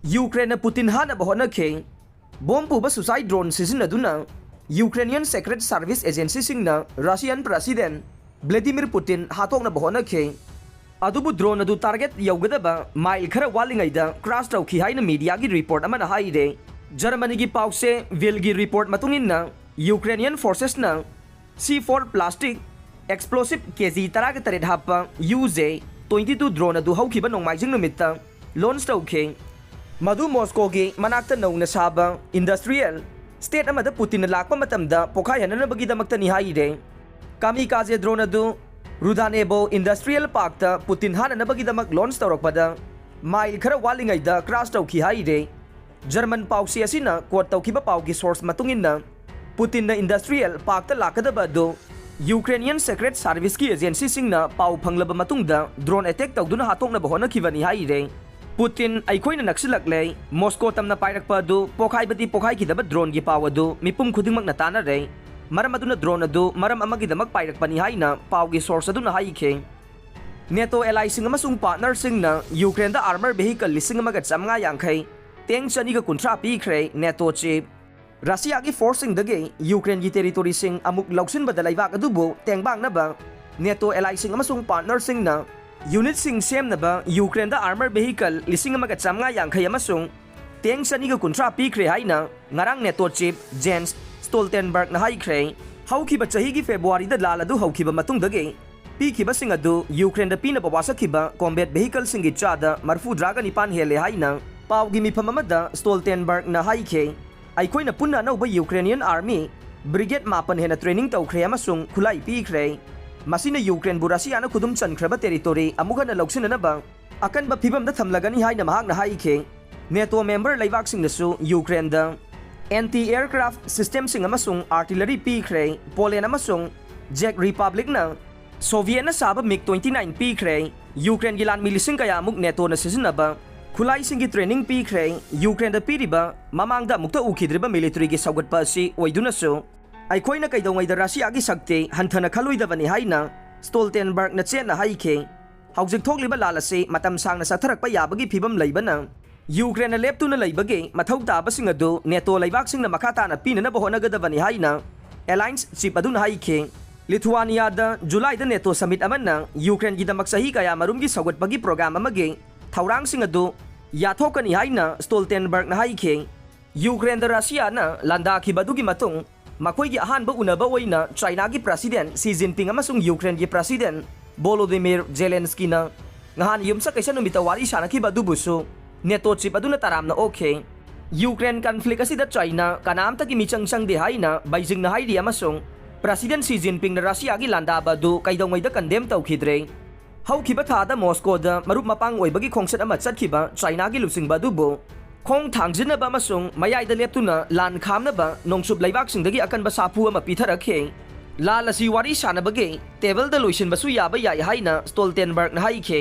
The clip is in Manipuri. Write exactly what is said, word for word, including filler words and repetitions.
ꯌꯨꯀ꯭ꯔꯦꯟꯅ ꯄꯨꯇꯤꯟ ꯍꯥꯠꯅꯕ ꯍꯣꯠꯅꯈꯤ꯫ ꯕꯣꯝ ꯄꯨꯕ suicide drone ꯁꯤꯖꯤꯟꯅꯗꯨꯅ ꯌꯨꯀ꯭ꯔꯦꯅꯤꯌꯟ Secret Service agencyꯁꯤꯡꯅ Russian President Vladimir Putin ꯍꯥꯠꯇꯣꯛꯅꯕ ꯍꯣꯠꯅꯈꯤ꯫ ꯑꯗꯨꯕꯨ drone ꯑꯗꯨ target ꯌꯧꯒꯗꯕ mile ꯈꯔ ꯋꯥꯠꯂꯤꯉꯩꯗ crash ꯇꯧꯈꯤ ꯍꯥꯏꯅ mediaꯒꯤ report ꯑꯃꯅ ꯍꯥꯏꯔꯦ꯫ ꯖꯔꯃꯅꯤꯒꯤ ꯄꯥꯎꯆꯦ Billꯒꯤ report ꯃꯇꯨꯡ ꯏꯟꯅ, Ukrainian forcesꯅ C four plastic explosive K G ꯇꯔꯥꯒ ꯇꯔꯦꯠ ꯍꯥꯞꯄ U J twenty two drone ꯑꯗꯨ ꯍꯧꯈꯤꯕ ꯅꯣꯡꯃꯥꯏꯖꯤꯡ ꯅꯨꯃꯤꯠꯇ launch ꯇꯧꯈꯤ꯫ ꯃꯗꯨ ꯃꯣꯁꯀꯣꯒꯤ ꯃꯅꯥꯛꯇ ꯅꯧꯅ ꯁꯥꯕ industrial state ꯑꯃꯗ ꯄꯨꯇꯤꯟꯅ ꯂꯥꯛꯄ ꯃꯇꯝꯗ ꯄꯣꯈꯥꯏꯍꯟꯅꯅꯕꯒꯤꯗꯃꯛꯇꯅꯤ ꯍꯥꯏꯔꯦ꯫ Kamikaze drone ꯑꯗꯨ Rudanevo Industrial Parkꯇ ꯄꯨꯇꯤꯟ ꯍꯥꯠꯅꯅꯕꯒꯤꯗꯃꯛ launch ꯇꯧꯔꯛꯄꯗ mile ꯈꯔ ꯋꯥꯠꯂꯤꯉꯩꯗ crash ꯇꯧꯈꯤ ꯍꯥꯏꯔꯦ꯫ ꯖꯔꯃꯟ ꯄꯥꯎꯆꯦ ꯑꯁꯤꯅ quote ꯇꯧꯈꯤꯕ ꯄꯥꯎꯒꯤ source ꯃꯇꯨꯡ ꯏꯟꯅ, ꯄꯨꯇꯤꯟꯅ industrial parkꯇ ꯂꯥꯛꯀꯗꯕ ꯑꯗꯨ Ukrainian Secret Serviceꯀꯤ agencyꯁꯤꯡꯅ ꯄꯥꯎ ꯐꯪꯂꯕ ꯃꯇꯨꯡꯗ drone attack ꯇꯧꯗꯨꯅ ꯍꯥꯠꯇꯣꯛꯅꯕ ꯍꯣꯠꯅꯈꯤꯕꯅꯤ ꯍꯥꯏꯔꯦ꯫ ꯄꯨꯇꯤꯟ, "ꯑꯩꯈꯣꯏꯅ ꯅꯛꯁꯤꯜꯂꯛꯂꯦ꯫ ꯃꯣꯁꯀꯣ ꯇꯝꯅ ꯄꯥꯏꯔꯛꯄ ꯑꯗꯨ ꯄꯣꯈꯥꯏꯕꯗꯤ ꯄꯣꯈꯥꯏꯈꯤꯗꯕ droneꯒꯤ ꯄꯥꯎ ꯑꯗꯨ ꯃꯤꯄꯨꯝ ꯈꯨꯗꯤꯡꯃꯛꯅ ꯇꯥꯅꯔꯦ꯫ ꯃꯔꯝ ꯑꯗꯨꯅ drone ꯑꯗꯨ ꯃꯔꯝ ꯑꯃꯒꯤꯗꯃꯛ ꯄꯥꯏꯔꯛꯄꯅꯤ" ꯍꯥꯏꯅ ꯄꯥꯎꯒꯤ source ꯑꯗꯨꯅ ꯍꯥꯏꯈꯤ꯫ NATO allyꯁꯤꯡ ꯑꯃꯁꯨꯡ partnerꯁꯤꯡꯅ Ukraineꯗ armor vehicle ꯂꯤꯁꯤꯡ ꯑꯃꯒ ꯆꯥꯃꯉꯥ ꯌꯥꯡꯈꯩ, tank ꯆꯅꯤꯒ ꯀꯨꯟꯊ꯭ꯔꯥ ꯄꯤꯈ꯭ꯔꯦ, NATO chief꯫ ꯔꯁꯤꯌꯥꯒꯤ forceꯁꯤꯡꯗꯒꯤ ꯌꯨꯀ꯭ꯔꯦꯟꯒꯤ territoryꯁꯤꯡ ꯑꯃꯨꯛ ꯂꯧꯁꯤꯟꯕꯗ ꯂꯩꯕꯥꯛ ꯑꯗꯨꯕꯨ ꯇꯦꯡꯕꯥꯡꯅꯕ NATO allyꯁꯤꯡ ꯑꯃꯁꯨꯡ partnerꯁꯤꯡꯅ unitꯁꯤꯡ ꯁꯦꯝꯅꯕ ꯌꯨꯀ꯭ꯔꯦꯟꯗ armor vehicle ꯂꯤꯁꯤꯡ ꯑꯃꯒ ꯆꯥꯃꯉꯥ ꯌꯥꯡꯈꯩ ꯑꯃꯁꯨꯡ tank ꯆꯅꯤꯒ ꯀꯨꯟꯊ꯭ꯔꯥ ꯄꯤꯈ꯭ꯔꯦ ꯍꯥꯏꯅ ꯉꯔꯥꯡ NATO chief Jens Stoltenbergꯅ ꯍꯥꯏꯈ꯭ꯔꯦ꯫ ꯍꯧꯈꯤꯕ ꯆꯍꯤꯒꯤ Februaryꯗ ꯂꯥꯟ ꯑꯗꯨ ꯍꯧꯈꯤꯕ ꯃꯇꯨꯡꯗꯒꯤ ꯄꯤꯈꯤꯕꯁꯤꯡ ꯑꯗꯨ ꯌꯨꯀ꯭ꯔꯦꯟꯗ ꯄꯤꯅꯕ ꯋꯥꯁꯛꯈꯤꯕ combat vehicleꯁꯤꯡꯒꯤ ꯆꯥꯗ ꯃꯔꯤꯐꯨꯇꯔꯥꯒ ꯅꯤꯄꯥꯟ ꯍꯦꯜꯂꯦ ꯍꯥꯏꯅ ꯄꯥꯎꯒꯤ ꯃꯤꯐꯝ ꯑꯃꯗ ꯁ꯭ꯇꯣꯜꯇꯦꯟꯕꯔꯒꯅ ꯍꯥꯏꯈꯤ꯫ "ꯑꯩꯈꯣꯏꯅ ꯄꯨꯟꯅ ꯑꯅꯧꯕ Ukrainian army brigade ꯃꯥꯄꯟ ꯍꯦꯟꯅ training ꯇꯧꯈ꯭ꯔꯦ ꯑꯃꯁꯨꯡ ꯈꯨꯠꯂꯥꯏ ꯄꯤꯈ꯭ꯔꯦ꯫ ꯃꯁꯤꯅ ꯌꯨꯀ꯭ꯔꯦꯟꯕꯨ ꯔꯁꯤꯌꯥꯅ ꯈꯨꯗꯨꯝ ꯆꯟꯈ꯭ꯔꯕ territory ꯑꯃꯨꯛ ꯍꯟꯅ ꯂꯧꯁꯤꯟꯅꯅꯕ ꯑꯀꯟꯕ ꯐꯤꯚꯝꯗ ꯊꯝꯂꯒꯅꯤ" ꯍꯥꯏꯅ ꯃꯍꯥꯛꯅ ꯍꯥꯏꯈꯤ꯫ NATO member ꯂꯩꯕꯥꯛꯁꯤꯡꯅꯁꯨ ꯌꯨꯀ꯭ꯔꯦꯟꯗ anti aircraft systemꯁꯤꯡ ꯑꯃꯁꯨꯡ artillery ꯄꯤꯈ꯭ꯔꯦ꯫ ꯄꯣꯂꯦꯟ ꯑꯃꯁꯨꯡ Czech Republicꯅ Sovietꯅ ꯁꯥꯕ MiG twenty nine ꯄꯤꯈ꯭ꯔꯦ꯫ ꯌꯨꯀ꯭ꯔꯦꯟꯒꯤ ꯂꯥꯟꯃꯤ ꯂꯤꯁꯤꯡ ꯀꯌꯥꯃꯨꯛ NATOꯅ ꯁꯤꯖꯤꯟꯅꯕ ꯈꯨꯠꯂꯥꯏꯁꯤꯡꯒꯤ training ꯄꯤꯈ꯭ꯔꯦ꯫ ꯌꯨꯀ꯭ꯔꯦꯟꯗ ꯄꯤꯔꯤꯕ ꯃꯃꯥꯡꯗ ꯑꯃꯨꯛꯇ ꯎꯈꯤꯗ꯭ꯔꯤꯕ militaryꯒꯤ ꯁꯧꯒꯠꯄ ꯑꯁꯤ ꯑꯣꯏꯗꯨꯅꯁꯨ, "ꯑꯩꯈꯣꯏꯅ ꯀꯩꯗꯧꯉꯩꯗ ꯔꯁꯤꯌꯥꯒꯤ ꯁꯛꯇꯤ ꯍꯟꯊꯅ ꯈꯜꯂꯣꯏꯗꯕꯅꯤ" ꯍꯥꯏꯅ ꯁ꯭ꯇꯣꯜꯇꯦꯟꯕꯔꯒꯅ ꯆꯦꯠꯅ ꯍꯥꯏꯈꯤ꯫ ꯍꯧꯖꯤꯛ ꯊꯣꯛꯂꯤꯕ ꯂꯥꯟ ꯑꯁꯤ ꯃꯇꯝ ꯁꯥꯡꯅ ꯆꯠꯊꯔꯛꯄ ꯌꯥꯕꯒꯤ ꯐꯤꯚꯝ ꯂꯩꯕꯅ ꯌꯨꯀ꯭ꯔꯦꯟꯅ ꯂꯦꯞꯇꯨꯅ ꯂꯩꯕꯒꯤ ꯃꯊꯧ ꯇꯥꯕꯁꯤꯡ ꯑꯗꯨ ꯅꯦꯇꯣ ꯂꯩꯕꯥꯛꯁꯤꯡꯅ ꯃꯈꯥ ꯇꯥꯅ ꯄꯤꯅꯅꯕ ꯍꯣꯠꯅꯒꯗꯕꯅꯤ ꯍꯥꯏꯅ ꯑꯦꯂꯥꯏꯟꯁ ꯆꯤꯞ ꯑꯗꯨꯅ ꯍꯥꯏꯈꯤ꯫ ꯂꯤꯊꯨꯋꯥꯅꯤꯌꯥꯗ ꯖꯨꯂꯥꯏꯗ ꯅꯦꯇꯣ ꯁꯃꯤꯠ ꯑꯃꯅ ꯌꯨꯀ꯭ꯔꯦꯟꯒꯤꯗꯃꯛ ꯆꯍꯤ ꯀꯌꯥ ꯃꯔꯨꯝꯒꯤ ꯁꯧꯒꯠꯄꯒꯤ ꯄ꯭ꯔꯣꯒ꯭ꯔꯥꯝ ꯑꯃꯒꯤ ꯊꯧꯔꯥꯡꯁꯤꯡ ꯑꯗꯨ ꯌꯥꯊꯣꯛꯀꯅꯤ ꯍꯥꯏꯅ ꯁ꯭ꯇꯣꯜꯇꯦꯟꯕꯔꯒꯅ ꯍꯥꯏꯈꯤ꯫ ꯌꯨꯀ꯭ꯔꯦꯟꯗ ꯔꯁꯤꯌꯥꯅ ꯂꯥꯟꯗꯥꯈꯤꯕ ꯑꯗꯨꯒꯤ ꯃꯇꯨꯡ ꯃꯈꯣꯏꯒꯤ ꯑꯍꯥꯟꯕ ꯎꯅꯕ ꯑꯣꯏꯅ ꯆꯥꯏꯅꯥꯒꯤ ꯄ꯭ꯔꯁꯤꯗꯦꯟ ꯁꯤ ꯖꯤꯟꯄꯤꯡ ꯑꯃꯁꯨꯡ ꯌꯨꯀ꯭ꯔꯦꯟꯒꯤ ꯄ꯭ꯔꯁꯤꯗꯦꯟ ꯚꯣꯂꯣꯗꯤꯃꯤꯔ ꯖꯦꯂꯦꯟꯁꯀꯤꯅ ꯉꯍꯥꯟ ꯌꯨꯝꯁꯀꯩꯁ ꯅꯨꯃꯤꯠꯇ ꯋꯥꯔꯤ ꯁꯥꯅꯈꯤꯕ ꯑꯗꯨꯕꯨꯁꯨ ꯅꯦꯇꯣ ꯆꯤꯞ ꯑꯗꯨꯅ ꯇꯔꯥꯝꯅ ꯑꯣꯛꯈꯤ꯫ ꯌꯨꯀ꯭ꯔꯦꯟ ꯀꯟꯐ꯭ꯂꯤꯛ ꯑꯁꯤꯗ ꯆꯥꯏꯅꯥ ꯀꯅꯥꯝꯇꯒꯤ ꯃꯤꯆꯪ ꯆꯪꯗꯦ ꯍꯥꯏꯅ ꯕꯩꯖꯤꯡꯅ ꯍꯥꯏꯔꯤ ꯑꯃꯁꯨꯡ ꯄ꯭ꯔꯁꯤꯗꯦꯟ ꯁꯤ ꯖꯤꯟꯄꯤꯡꯅ ꯔꯁꯤꯌꯥꯒꯤ ꯂꯥꯟꯗꯥꯕ ꯑꯗꯨ ꯀꯩꯗꯧꯉꯩꯗ ꯀꯟꯗꯦꯝ ꯇꯧꯈꯤꯗ꯭ꯔꯦ꯫ ꯍꯧꯈꯤꯕ ꯊꯥꯗ ꯃꯣꯁꯀꯣꯗ ꯃꯔꯨꯞ ꯃꯄꯥꯡ ꯑꯣꯏꯕꯒꯤ ꯈꯣꯡꯆꯠ ꯑꯃ ꯆꯠꯈꯤꯕ ꯆꯥꯏꯅꯥꯒꯤ ꯂꯨꯆꯤꯡꯕ ꯑꯗꯨꯕꯨ ꯈꯣꯡ ꯊꯥꯡꯖꯤꯟꯅꯕ ꯑꯃꯁꯨꯡ ꯃꯌꯥꯏꯗ ꯂꯦꯞꯇꯨꯅ ꯂꯥꯟ ꯈꯥꯝꯅꯕ ꯅꯣꯡꯆꯨꯞ ꯂꯩꯕꯥꯛꯁꯤꯡꯗꯒꯤ ꯑꯀꯟꯕ ꯁꯥꯐꯨ ꯑꯃ ꯄꯤꯊꯔꯛꯈꯤ꯫ ꯂꯥꯟ ꯑꯁꯤ ꯋꯥꯔꯤ ꯁꯥꯅꯕꯒꯤ ꯇꯦꯕꯜꯗ ꯂꯣꯏꯁꯤꯟꯕꯁꯨ ꯌꯥꯕ ꯌꯥꯏ ꯍꯥꯏꯅ ꯁ꯭ꯇꯣꯜꯇꯦꯟꯕꯔꯒꯅ ꯍꯥꯏꯈꯤ꯫